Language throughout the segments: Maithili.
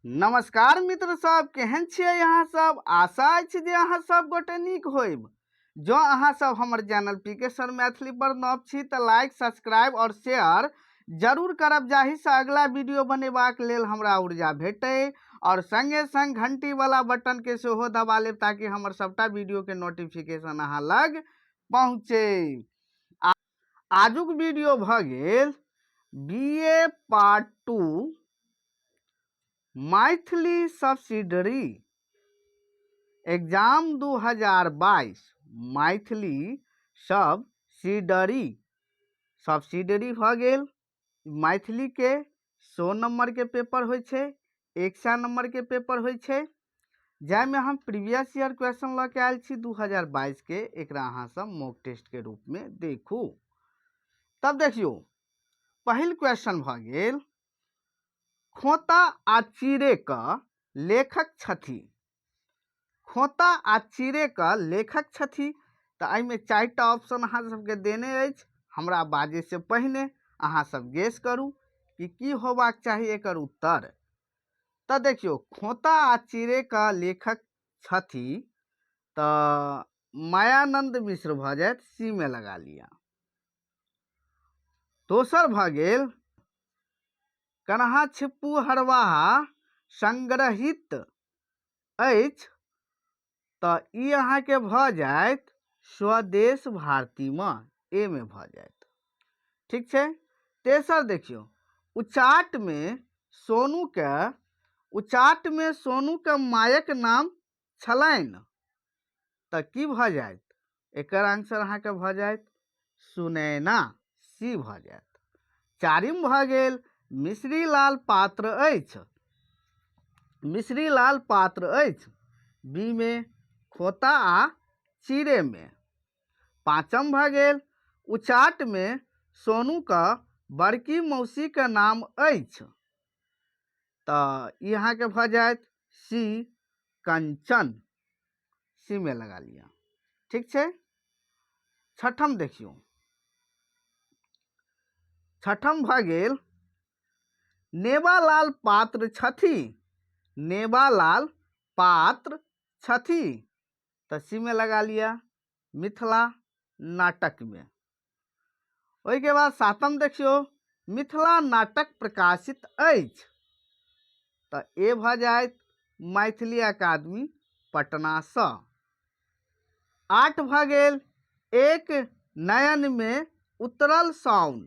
नमस्कार मित्र सब, केहन छियै अहाँ सब? आशा अछि जे अहाँ सब गोटे नीक होइब। जँ अहाँ सब हमर चैनल पी के सर मैथिली पर नव छी तऽ लाइक, सब्सक्राइब और शेयर जरूर करब, जाहिसँ अगला वीडियो बनेबाक लेल हमरा ऊर्जा भेटै, और संगे संग घंटी वाला बटन के सेहो दबा लेब ताकि हमर सबटा वीडियो के नोटिफिकेशन अहाँ लग पहुँचे। आजुक वीडियो भऽ गेल B A part 2 Maithili subsidiary exam 2022। Maithili subsidiary, subsidiary भऽ गेल मैथिलीके 100 नम्बरके पेपर होइ छै, 100 नम्बरके पेपर होइ छै, जाहिमे हम प्रीवियस ईयर क्वेश्चन लऽ के आयल छी 2022 के। एकरा अहाँ सब मॉक टेस्ट के रूप में देखू। तब देखियौ, पहिल क्वेश्चन भऽ गेल खोता आ चीरे क लेखक छथि। खोता आ चीरे क लेखक छथि, तऽ एहिमे 4टा ऑप्शन अहाँ सबके देने अछि। हमरा बाजे से पहिने अहाँ सब गेस करू कि की होबाक चाही एकर उत्तर। तऽ देखियौ, खोता आ चीरे क लेखक छथि तऽ मायानंद मिश्र भऽ जायत, सी में लगा लिअ। दोसर भऽ गेल कन्हा छिप्पू हरवाहा संग्रहित अछि, तऽ ई अहाँके भऽ जायत स्वदेश भारतीमे, ए मे भऽ जायत। ठीक छै। तेसर देखियौ, उचाटमे सोनूके, उचाटमे सोनूके मायक नाम छलनि, तऽ की भऽ जायत? एकर आंसर अहाँके भऽ जायत सुनैना, सी भऽ जायत। चारिम भऽ गेल मिश्रीलाल पात्र अछि, मिश्रीलाल पात्र अछि, बी मे खोता आ चीरे मे। पाँचम भऽ गेल उचाटमे सोनूके बड़की मौसीके नाम अछि, तऽ ई अहाँके भऽ जायत सी कंचन, सी में लगा लिअ। ठीक छै। छठम देखियौ, छठम भऽ गेल नेवालाल पात्र छथि, नेवालाल पात्र छथि, तऽ सी में लगा लिअ मिथिला नाटक में। ओहिके बाद सातम देखियौ, मिथिला नाटक प्रकाशित अछि, तऽ ए भऽ जायत मैथिली अकादमी पटनासँ। 8 भऽ गेल एक नयनमे उतरल साउन,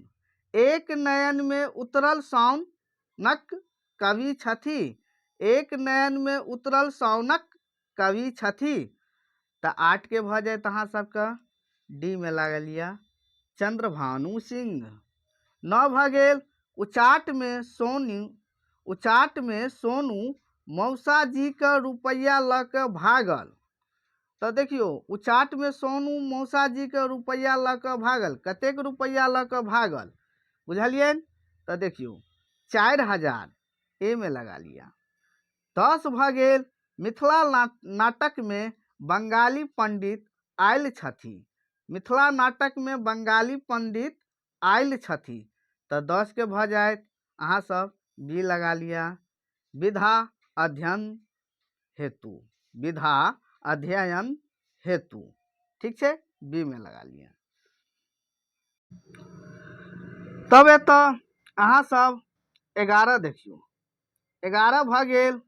एक नयनमे उतरल साउनक कवि छथि, एक नयनमे उतरल साउनक कवि छथि, तऽ 8 के भऽ जायत अहाँ सबके डी में लागल यऽ चंद्रभानु सिंह। 9 भऽ गेल उचाट में सोनू, उचाट में सोनू मौसा जी के रुपैआ लऽ के भागल, तऽ देखियौ उचाट में सोनू मौसा जी के रुपैआ लऽ के भागल, कतेक रुपैआ लऽ के भागल बुझलियनि? तऽ देखियौ 4000 ए में लगा लिअ। 10 भऽ गेल मिथिला नाटक में बंगाली पंडित आयल छथि, मिथिला नाटक में बंगाली पंडित आयल छथि, तऽ 10 के भऽ जायत अहाँ सब बी लगा लिअ, विधा अध्ययन हेतु, विधा अध्ययन हेतु। ठीक छै, बी में लगा लिअ। तब एतऽ अहाँ सब 11 देखियौ, 11 भऽ गेल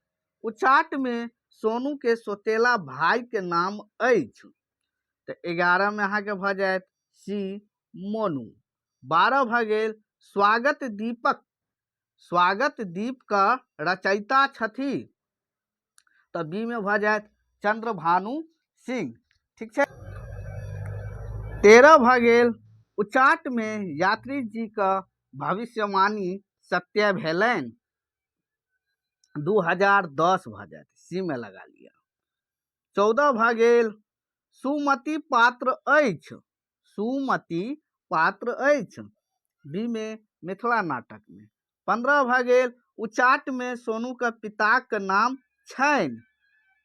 उचाट में सोनू के सोतेला भाई के नाम अछि, तऽ 11 में अहाँके भऽ जायत सी मोनू। 12 भऽ गेल स्वागत दीपक, स्वागत दीप का रचयिता छथि, तऽ बी में भऽ जायत चंद्रभानु सिंह। ठीक छै। 13 भऽ गेल उचाट में यात्री जी का भविष्यवाणी सत्य भेलनि, 2010 भऽ जायत, सी में लगा लिअ। 14 भऽ गेल सुमति पात्र अछि, सुमति पात्र अछि, बी में मिथिला नाटक में। 15 भऽ गेल उचाट में सोनू के पिताक नाम छनि,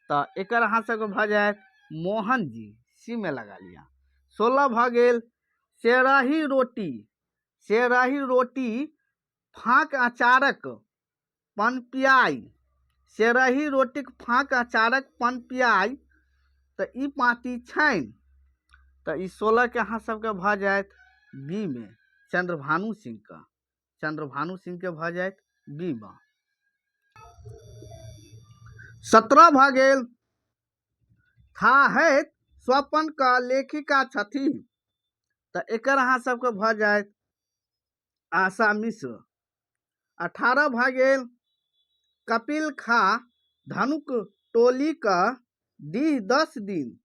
तऽ एकर अहाँ सबके भऽ जायत मोहन जी, सी में लगा लिअ। 16 भऽ गेल सेराही रोटी, सेराही रोटी फाँक अचारक पनपियाइ, सेरही रोटीक फाँक अचारक पनपियाइ, तऽ ई पाँती छनि। तऽ ई 16के अहाँ सबके भऽ जायत बी मे, चंद्रभानु सिंहके। चंद्रभानु सिंहके भऽ जायत बी मे। 17 भऽ गेल, थाहैत स्वपन क लेखिका छथि, तऽ एकर अहाँ सबके भऽ जायत आशा मिश्र। 18 भऽ गेल, कपिल खा धनुक टोली क डीह 10 दिन।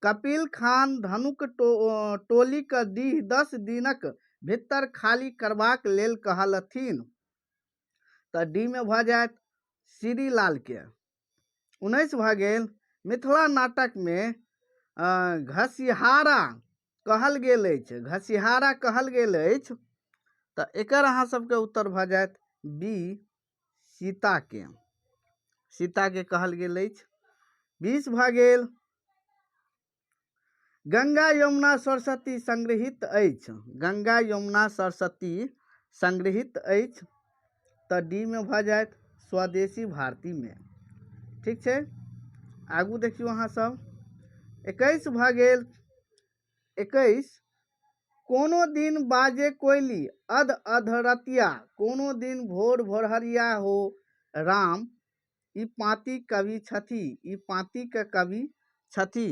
कपिल खान धनुक टोली क डीह 10 दिनक भीतर खाली करबाक लेल कहलथिन, तऽ डी मे भऽ जायत श्री लाल के। 19 भऽ गेल, मिथिला नाटकमे घसिहारा कहल गेल अछि, घसिहारा कहल गेल अछि, तऽ एकर अहाँ सबके उत्तर भऽ जायत बी सीताके। सीताके कहल गेल अछि। 20 भऽ गेल, गंगा यमुना सरस्वती संग्रहित अछि। गंगा यमुना सरस्वती संग्रहित अछि, तऽ डी मे भऽ जायत स्वदेशी भारती मे। ठीक छै, आगू देखियौ अहाँ सब। 21 भऽ गेल, 21 कोनो दिन बाजे कोयली अध अधरतिया, कोनो दिन भोर भोरहरिया हो राम, ई पाँती कवि छथि, ई पाँती के कवि छथि,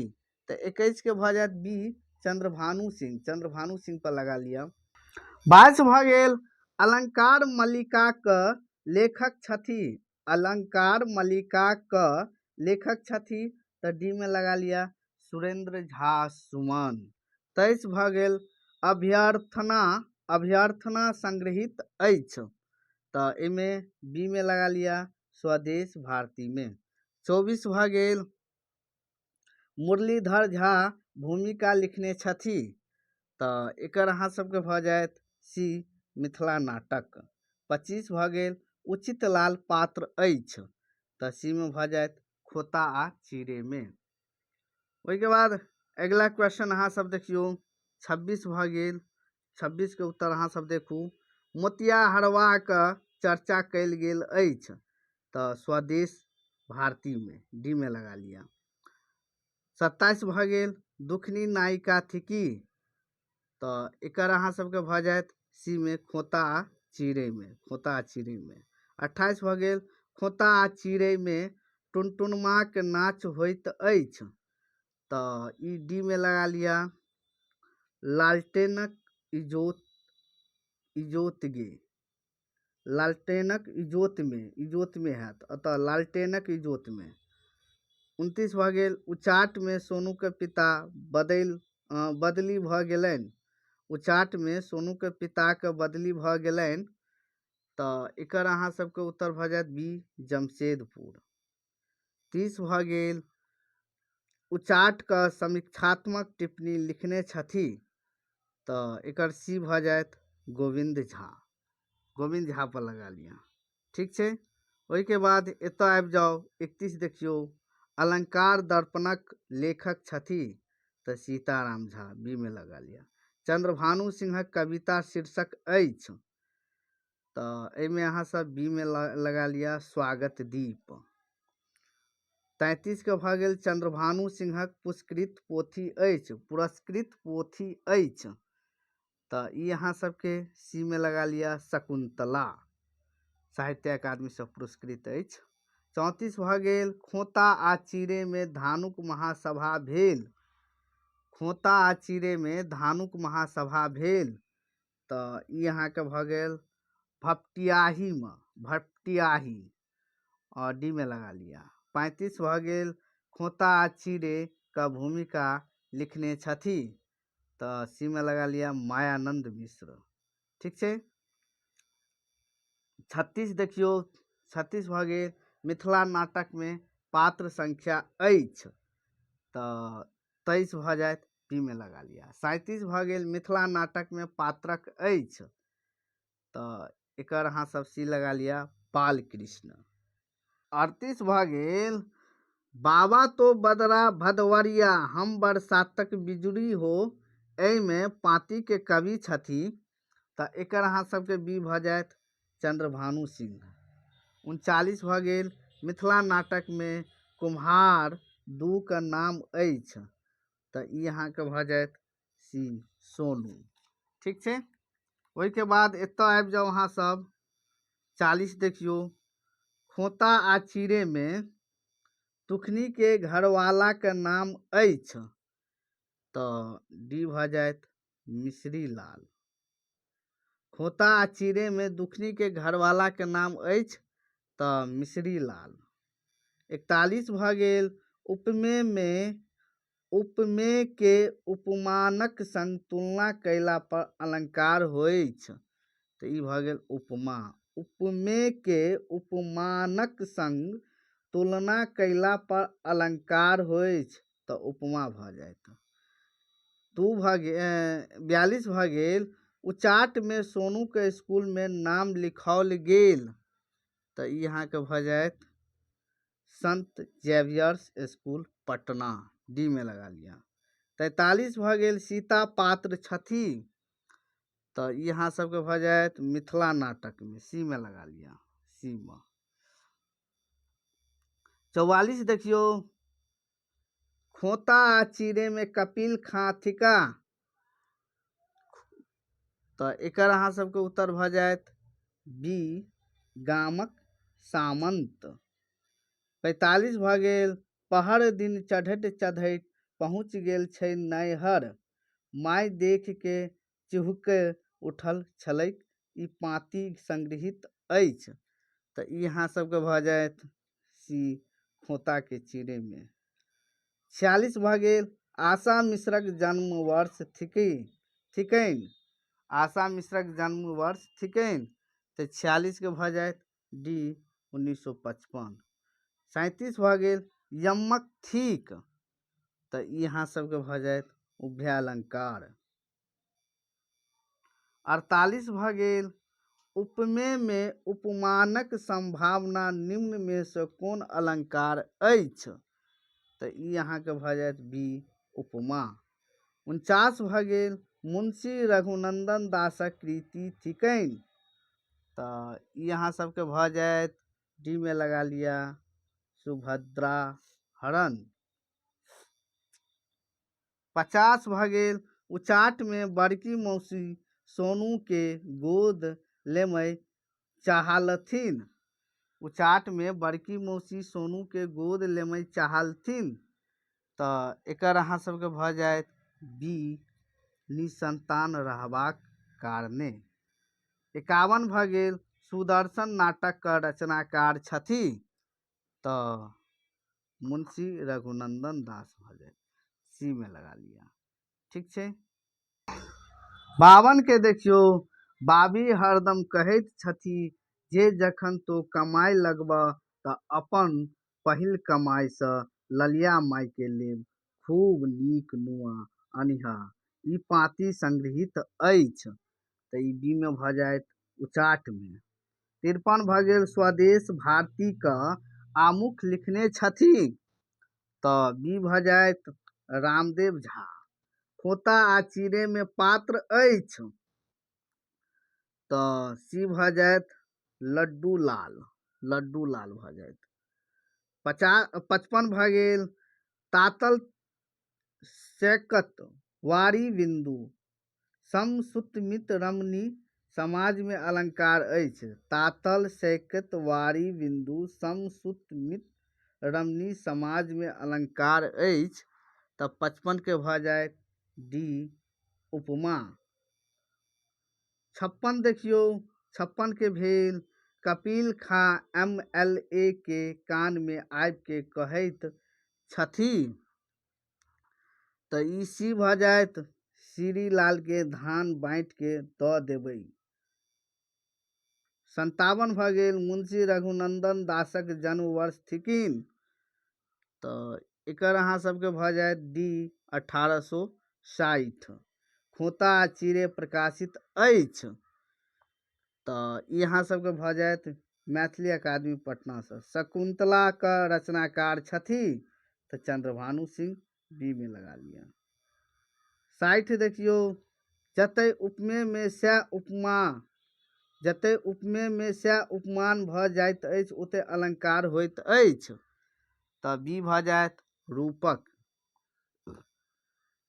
तऽ 21 के भऽ जायत बी चंद्रभानु सिंह। चंद्रभानु सिंह पर लगा लिअ। 22 भऽ गेल, अलंकार मल्लिका क लेखक छथि। अलंकार मल्लिका क लेखक छथि, तऽ डी मे लगा लिअ सुरेंद्र झा सुमन। 23 भऽ गेल, अभ्यर्थना, अभ्यर्थना संग्रहित अछि, तऽ एहिमे बी मे लगा लिअ स्वदेश भारती मे। 24 भऽ गेल, मुरलीधर झा भूमिका लिखने छथि, तऽ एकर अहाँ सबके भऽ जायत सी मिथिला नाटक। 25 भऽ गेल, उचित लाल पात्र अछि, तऽ सी मे भऽ जायत खोता आ चिड़ै मे। ओहिके बाद अगिला क्वेश्चन अहाँ सब देखियौ, 26 भऽ गेल। 26 के उत्तर अहाँ सब देखू, मोतिया हरवाहक चर्चा कयल गेल अछि, तऽ स्वदेश भारती मे डी मे लगा लिअ। 27 भऽ गेल, दुखनी नायिका थिकी, तऽ एकर अहाँ सबके भऽ जायत सी मे खोता आ चिड़ै मे, खोता आ चिड़ै मे। 28 भऽ गेल, खोता आ चिड़ै मे टुनटुनमाक नाच होइत अछि, तऽ ई डी मे लगा लिअ लालटेनक इजोत, इजोत गे, लालटेनक इजोत मे, इजोत मे हैत, अतः लालटेनक इजोत मे। 29 भऽ गेल, उचाट मे सोनूके पिता बदली भऽ गेलनि। उचाट मे सोनूके पिताके बदली भऽ गेलनि, तऽ एकर अहाँ सबके उत्तर भऽ जायत बी जमशेदपुर। 30 भऽ गेल, उचाट के समीक्षात्मक टिप्पणी लिखने छथि, तऽ एकर सी भऽ जायत गोविन्द झा। गोविन्द झा पर लगा लिअ। ठीक छै, ओहिके बाद एतऽ आबि जाउ, 31 देखियौ, अलंकार दर्पणक लेखक छथि, तऽ सीताराम झा, बी मे लगा लिअ। चंद्रभानु सिंहक कविता शीर्षक अछि, तऽ एहिमे अहाँ सब बी मे लगा लिअ स्वागत दीप। 33 के भऽ गेल, चंद्रभानु सिंहक पुरस्कृत पोथी अछि, पुरस्कृत पोथी अछि, तऽ ई अहाँ सबके सी मे लगा लिअ शकुन्तला, साहित्य अकादमी से पुरस्कृत अछि। 34 भऽ गेल, खोता आ चिड़ै मे धानुक महासभा भेल। खोता आ चिड़ै मे धानुक महासभा भेल, तऽ ई अहाँके भऽ गेल भपटियाही मे, भपटियाही, और डी मे लगा लिअ। 35 भऽ गेल, खोता आ चिड़ै क भूमिका लिखने छथि, तऽ सी मे लगा लिअ मायानंद मिश्र। ठीक छै, 36 देखियौ, 36 भऽ गेल, मिथिला नाटक मे पात्र संख्या अछि, तऽ 23 भऽ जायत, पी मे लगा लिअ। 37 भऽ गेल, मिथिला नाटक मे पात्रक अछि, तऽ एकर अहाँ सब सी लगा लिअ बालकृष्ण। 38 भऽ गेल, बाबा तो बदरा भदवरिया हम बरसातक बिजुरी हो, एहिमे पाँती के कवि छथि, तऽ एकर अहाँ सबके बी भऽ जायत चंद्रभानु सिंह। 39 भऽ गेल, मिथिला नाटकमे कुम्हार दूके नाम अछि, तऽ ई अहाँके भऽ जायत सी सोनू। ठीक छै, ओहिके बाद एतऽ आबि जाउ अहाँ सब। 40 देखियौ, खोता आ चीरेमे तुखनीके घरवालाके नाम अछि, तऽ डी भऽ जायत मिश्री लाल। खोता आ चीरेमे दुखनीके घरवालाके नाम अछि तऽ मिश्री लाल। 41 भऽ गेल, उपमेयमे उपमेयके उपमानक संग तुलना कयला पर अलंकार होइछ, तऽ ई भऽ गेल उपमा। उपमेयके उपमानक संग तुलना कयला पर अलंकार होइछ, तऽ उपमा भऽ जायत। 2 भऽ गेल, 42 भऽ गेल, उचाटमे सोनूके स्कूलमे नाम लिखाओल गेल, तऽ ई अहाँके भऽ जायत संत जेवियर्स स्कूल पटना, डी में लगा लिअ। 43 भऽ गेल, सीता पात्र छथि, तऽ ई अहाँ सबके भऽ जायत मिथिला नाटकमे, सी में लगा लिअ, सी में। 44 देखियौ, खोता आ चीरेमे कपिल खाँ थिका, तऽ एकर अहाँ सबके उत्तर भऽ जायत बी गामक सामंत। 45 भऽ गेल, पहर दिन चढ़ैत चढ़ैत पहुँच गेल छै नैहर, माय देख के चिहुँक उठल छलैक, ई पाँति संग्रहित अछि, तऽ ई अहाँ सबके भऽ जायत सी खोताके चीरेमे। 46 भऽ गेल, आशा मिश्रक जन्म वर्ष थिकनि, आशा मिश्रक जन्म वर्ष थिकनि, तऽ 46 के भऽ जायत डी 1955। 37 भऽ गेल, यमक थीक, तऽ ई अहाँ सबके भऽ जायत उभयालंकार। 48 भऽ गेल, उपमेयमे उपमानक संभावना निम्नमे सँ कोन अलंकार अछि, तऽ ई अहाँके भऽ जायत बी उपमा। 49 भऽ गेल, मुंशी रघुनंदन दासक कृति थिकनि, तऽ ई अहाँ सबके भऽ जायत डी में लगा लिअ सुभद्रा हरण। 50 भऽ गेल, उचाटमे बड़की मौसी सोनूके गोद लेमय चाहलथिन, उचाटमे बड़की मौसी सोनूके गोद लेमय चाहलथिन, तऽ एकर अहाँ सबके भऽ जायत बी निसंतान रहबाक कारणे। 51 भऽ गेल, सुदर्शन नाटकके रचनाकार छथि, तऽ मुंशी रघुनंदन दास भऽ जायत, सी में लगा लिअ। ठीक छै, 52 के देखियौ, बाबी हरदम कहैत छथि जे जखन तो कमाय लगबह तऽ अपन पहिल कमाइसँ ललिया मायके लेल खूब नीक नुआ अनिहह, ई पाँति संग्रहित अछि, तऽ ई बी में भऽ जायत उचाटमे। 53 भऽ गेल, स्वदेश भारतीक आमुख लिखने छथि, तऽ बी भऽ जायत रामदेव झा। खोता आ चीरेमे पात्र अछि, तऽ सी भऽ जायत लड्डू लाल, लड्डू लाल भऽ जायत। 55 भऽ गेल, तातल सैकत वारी बिन्दु समसुतमित रमणी समाजमे अलंकार अछि, तातल सैकत वारी बिन्दु समसुतमित रमणी समाजमे अलंकार अछि, तऽ 55 के भऽ जायत डी उपमा। 56 देखियौ, 56 के भेल, कपिल खां MLA के कानमे आबि के कहैत छथि, तऽ ई सी भऽ जायत श्री लाल के धान बाँटि के दऽ देबै। 57 भऽ गेल, मुंशी रघुनंदन दासक जन्म वर्ष थिकिन, तऽ एकर अहाँ सबके भऽ जायत डी 1860। खोता आ चीरे प्रकाशित अछि, तऽ ई अहाँ सबके भऽ जायत मैथिली अकादमी पटनासँ। शकुन्तलाक रचनाकार छथि, तऽ चंद्रभानु सिंह, बी में लगा लिअ। 60 देखियौ, जतय उपमेयमे सएह उपमा जतय उपमेयमे सएह उपमान भऽ जाइत अछि ओतय अलङ्कार होइत अछि। तऽ बी भऽ जायत रूपक।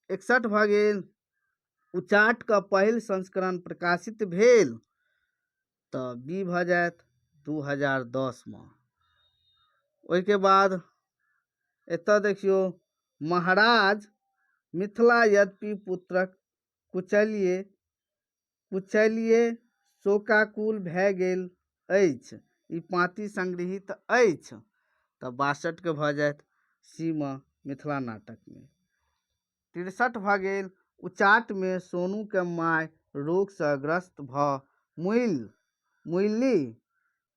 61 भऽ गेल, उचाटके पहिल संस्करण प्रकाशित भेल। तऽ बी भऽ जायत 2010मे। ओहिके बाद एतय देखियौ, महाराज मिथिला यद्यपि पुत्रक कुचलिए कुचलिए शोकाकुल भए गेल अछि, ई पाँति संग्रहित अछि। तऽ 62के भऽ जायत सीमा मिथिला नाटकमे। 63 भऽ गेल, उचाटमे सोनूके माय रोगसँ ग्रस्त भऽ मुइली।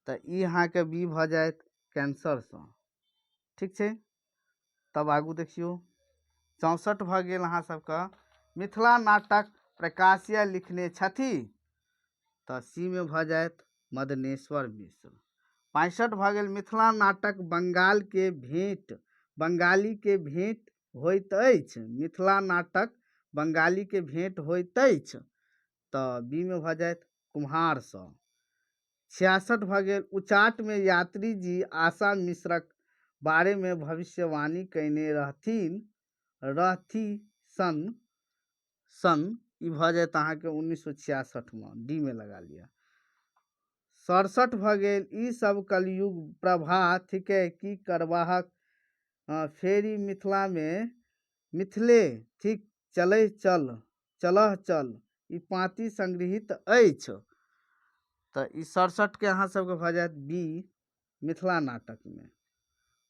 तऽ ई अहाँके बी भऽ जायत कैंसरसँ। ठीक छै, तब आगू देखियौ, 64 भऽ गेल अहाँ सबके, मिथिला नाटक प्रकाशीय लिखने छथि। तऽ सी मे भऽ जायत मदनेश्वर मिश्र। 65 भऽ गेल, मिथिला नाटक बंगालीके भेंट होइत अछि। मिथिला नाटक बंगालीके भेंट होइत अछि। तऽ बी मे भऽ जायत कुम्हारसँ। 66 भऽ गेल, उचाटमे यात्री जी आशा मिश्रक बारेमे भविष्यवाणी कयने रहथि सन सन ई भऽ जायत अहाँके 1966मे, डी मे लगा लिअ। 67 भऽ गेल, ई सब कलयुग प्रभा थिकै की करबाहक फेरी मिथिलामे मिथिले थिक चलै चल चलह चल, ई पाँति संग्रहित अछि। तऽ ई 67के अहाँ सबके भऽ जायत बी मिथिला नाटकमे।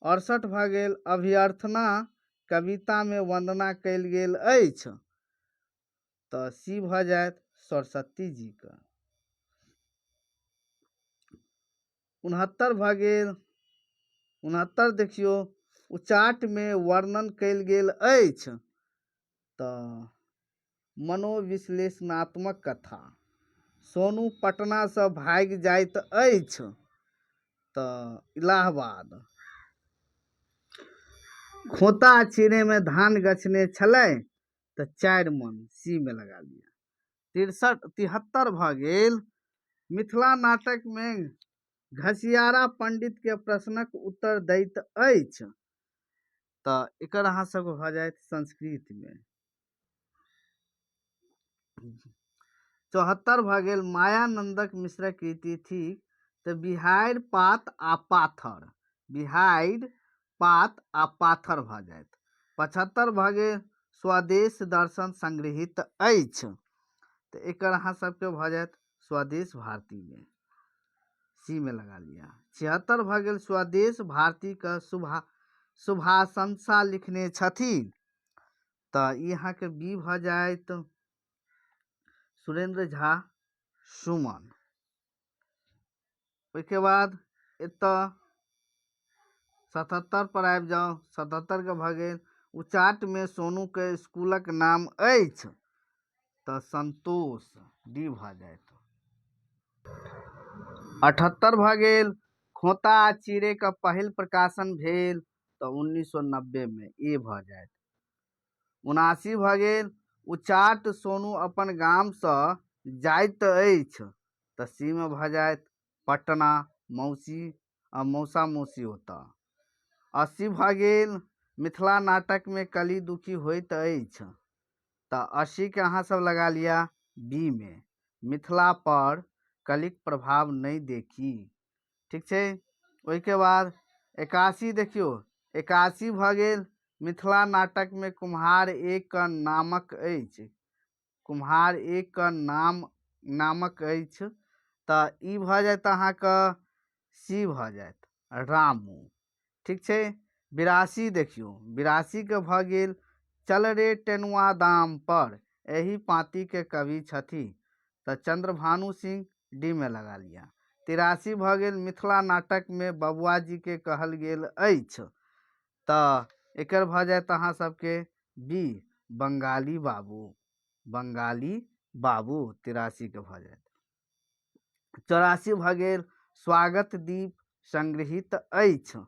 68 भऽ गेल, अभ्यर्थना कवितामे वन्दना कयल गेल अछि। तऽ सी भऽ जायत सरस्वती जीके। 69 भऽ गेल, 69 देखियौ, उचाटमे वर्णन कयल गेल अछि। तऽ मनोविश्लेषणात्मक कथा। सोनू पटनासँ भागि जाइत अछि। तऽ इलाहाबाद। खोता चिड़ैमे धान गछने छलै। तऽ 4 मन, सी मे लगा लिअ। 73 भऽ गेल, मिथिला नाटकमे घसियारा पंडितके प्रश्नक उत्तर दैत अछि। तऽ एकर अहाँ सबके भऽ जायत संस्कृतमे। 74 भऽ गेल, मायानन्दक मिश्रक कृति थिक। तऽ बिहाड़ि पात आ पाथर, बिहाड़ि पात आ पाथर भऽ जायत। 75 भऽ गेल, स्वदेश दर्शन संग्रहित अछि। तऽ एकर अहाँ सबके भऽ जायत स्वदेश भारतीमे, सी मे लगा लिअ। 76 भऽ गेल, स्वदेश भारतीके शुभाशंसा लिखने छथि। तऽ ई अहाँके बी भऽ जायत सुरेंद्र झा सुमन। ओहिके बाद एतऽ 77 पर आबि जाउ, 77 के भऽ गेल, उचाटमे सोनूके स्कूलक नाम अछि। तऽ संतोष, डी भऽ जायत। 78 भऽ गेल, खोता आ चिड़ैके पहिल प्रकाशन भेल। तऽ 1990मे, ए भऽ जायत। 79 भऽ गेल, उचाट सोनू अपन गामसँ जाइत अछि। तऽ सी मे भऽ जायत पटना, मौसी आ मौसा मौसी ओतऽ। 80 भऽ गेल, मिथिला नाटकमे कली दुखी होइत अछि। तऽ 80के अहाँ सब लगा लिअ बी मे, मिथिला पर कलिक प्रभाव नहि देखी। ठीक छै, ओहिके बाद 81 देखियौ, 81 भऽ गेल, मिथिला नाटकमे कुम्हार एक नामक अछि। कुम्हार एक नामक अछि। तऽ ई भऽ जायत अहाँके सी भऽ जायत रामू। ठीक छै, 82 देखियौ, 82के भऽ गेल, चल रे टेनुआ दाम पर, एहि पाँतिके कवि छथि। तऽ चंद्रभानु सिंह, डी मे लगा लिअ। 83 भऽ गेल, मिथिला नाटकमे बबुआ जीके कहल गेल अछि। तऽ एकर भऽ जायत अहाँ सबके बी बंगाली बाबू, बंगाली बाबू, 83 के भऽ जायत। 84 भऽ गेल, स्वागत दीप संग्रहित अछि।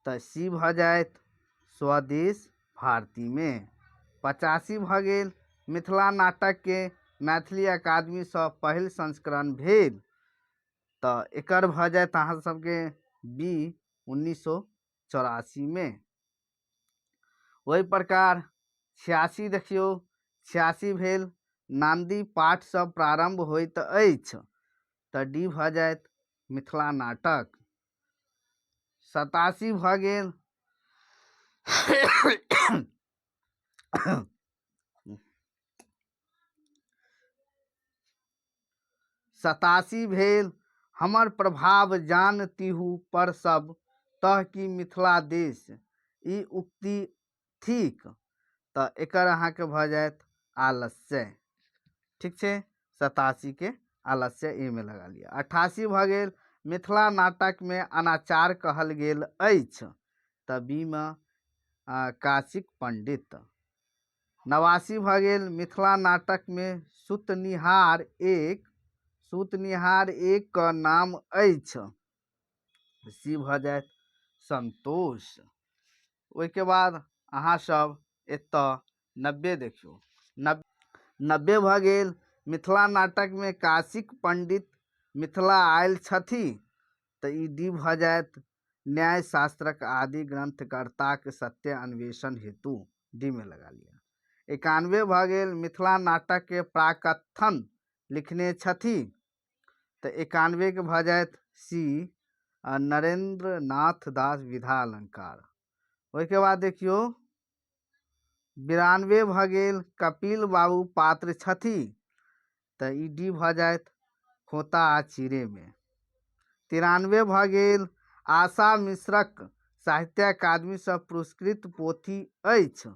तऽ सी भऽ जायत स्वदेश भारतीमे। 85 भऽ गेल, मिथिला नाटकके मैथिली अकादमीसँ पहिल संस्करण भेल। तऽ एकर भऽ जायत अहाँ सबके बी 1984मे। ओहि प्रकार 86 देखियौ, 86 भेल नान्दी पाठसँ प्रारम्भ होइत अछि, तऽ डी भऽ जायत मिथिला नाटक। 87 भऽ गेल 87 भेल हमर प्रभाव जान तिहु पर सब तह की मिथिला देश, ई उक्ति थिक, तऽ एकर अहाँके भऽ जायत आलस्य। ठीक छै, 87के आलस्य ए मे लगा लिअ। 88 भऽ गेल मिथिला नाटकमे अनाचार कहल गेल अछि, तऽ बी मे काशिक पंडित। 89 भऽ गेल मिथिला नाटकमे सुतनिहार एक क नाम अछि, सी भऽ जायत संतोष। ओहिके बाद अहाँ सब एतऽ 90 देखियौ, 90 भऽ गेल मिथिला नाटकमे काशिक पंडित मिथिला आयल छथि, तऽ ई डी भऽ जायत न्यायशास्त्रक आदि ग्रंथकर्ताक सत्य अन्वेषण हेतु, डी मे लगा लिअ। 91 भऽ गेल मिथिला नाटकके प्राकथन लिखने छथि, तऽ 91 के भऽ जायत सी नरेंद्र नाथ दास विधा अलंकार। ओहिके बाद देखियौ 92 भऽ गेल कपिल बाबू पात्र छथि, तऽ ई डी भऽ जायत खोता आ चीरेमे। 93 भऽ गेल आशा मिश्रक साहित्य अकादमीसँ पुरस्कृत पोथी अछि,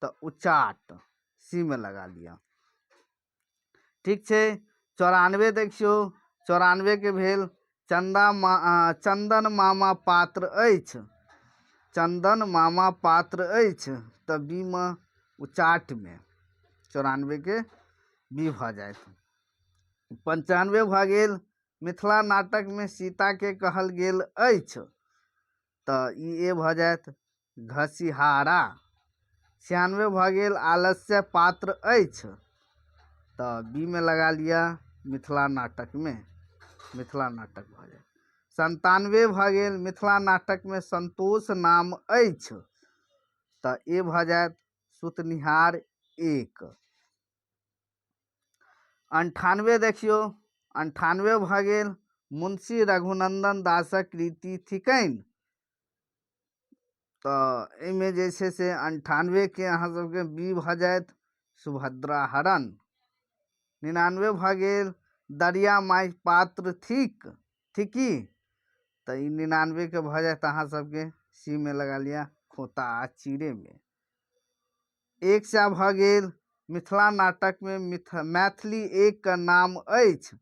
तऽ उचाट सी मे लगा लिअ। ठीक छै, 94 देखियौ, 94 के भेल चंदन मामा पात्र अछि, चंदन मामा पात्र अछि, तऽ बी मे उचाटमे 94 के बी भऽ जायत। 95 भऽ गेल मिथिला नाटकमे सीताके कहल गेल अछि, तऽ ई ए भऽ जायत घसिहारा। 96 भऽ गेल आलस्य पात्र अछि, तऽ बी मे लगा लिअ मिथिला नाटकमे, मिथिला नाटक भऽ जायत। 97 भऽ गेल मिथिला नाटकमे संतोष नाम अछि, तऽ ए भऽ जायत सुतनिहार एक। 98 देखियौ, 98 भऽ गेल मुंशी रघुनंदन दासक कृति थिकनि, तऽ एहिमे जे छै से 98 के अहाँ सबके बी भऽ जायत सुभद्रा हरण। 99 भऽ गेल दरिया माइ पात्र थिकी, तऽ ई 99 के भऽ जायत अहाँ सबके सी मे लगा लिअ खोता आ चीरे मे। 100 भऽ गेल मिथिला नाटकमे मैथिली एक के नाम अछि,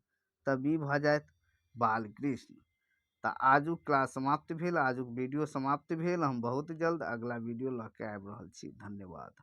तऽ बी भऽ जायत बालकृष्ण। तऽ आजुक क्लास समाप्त भेल, आजुक वीडियो समाप्त भेल। हम बहुत जल्द अगला वीडियो लऽ के आबि रहल छी। धन्यवाद।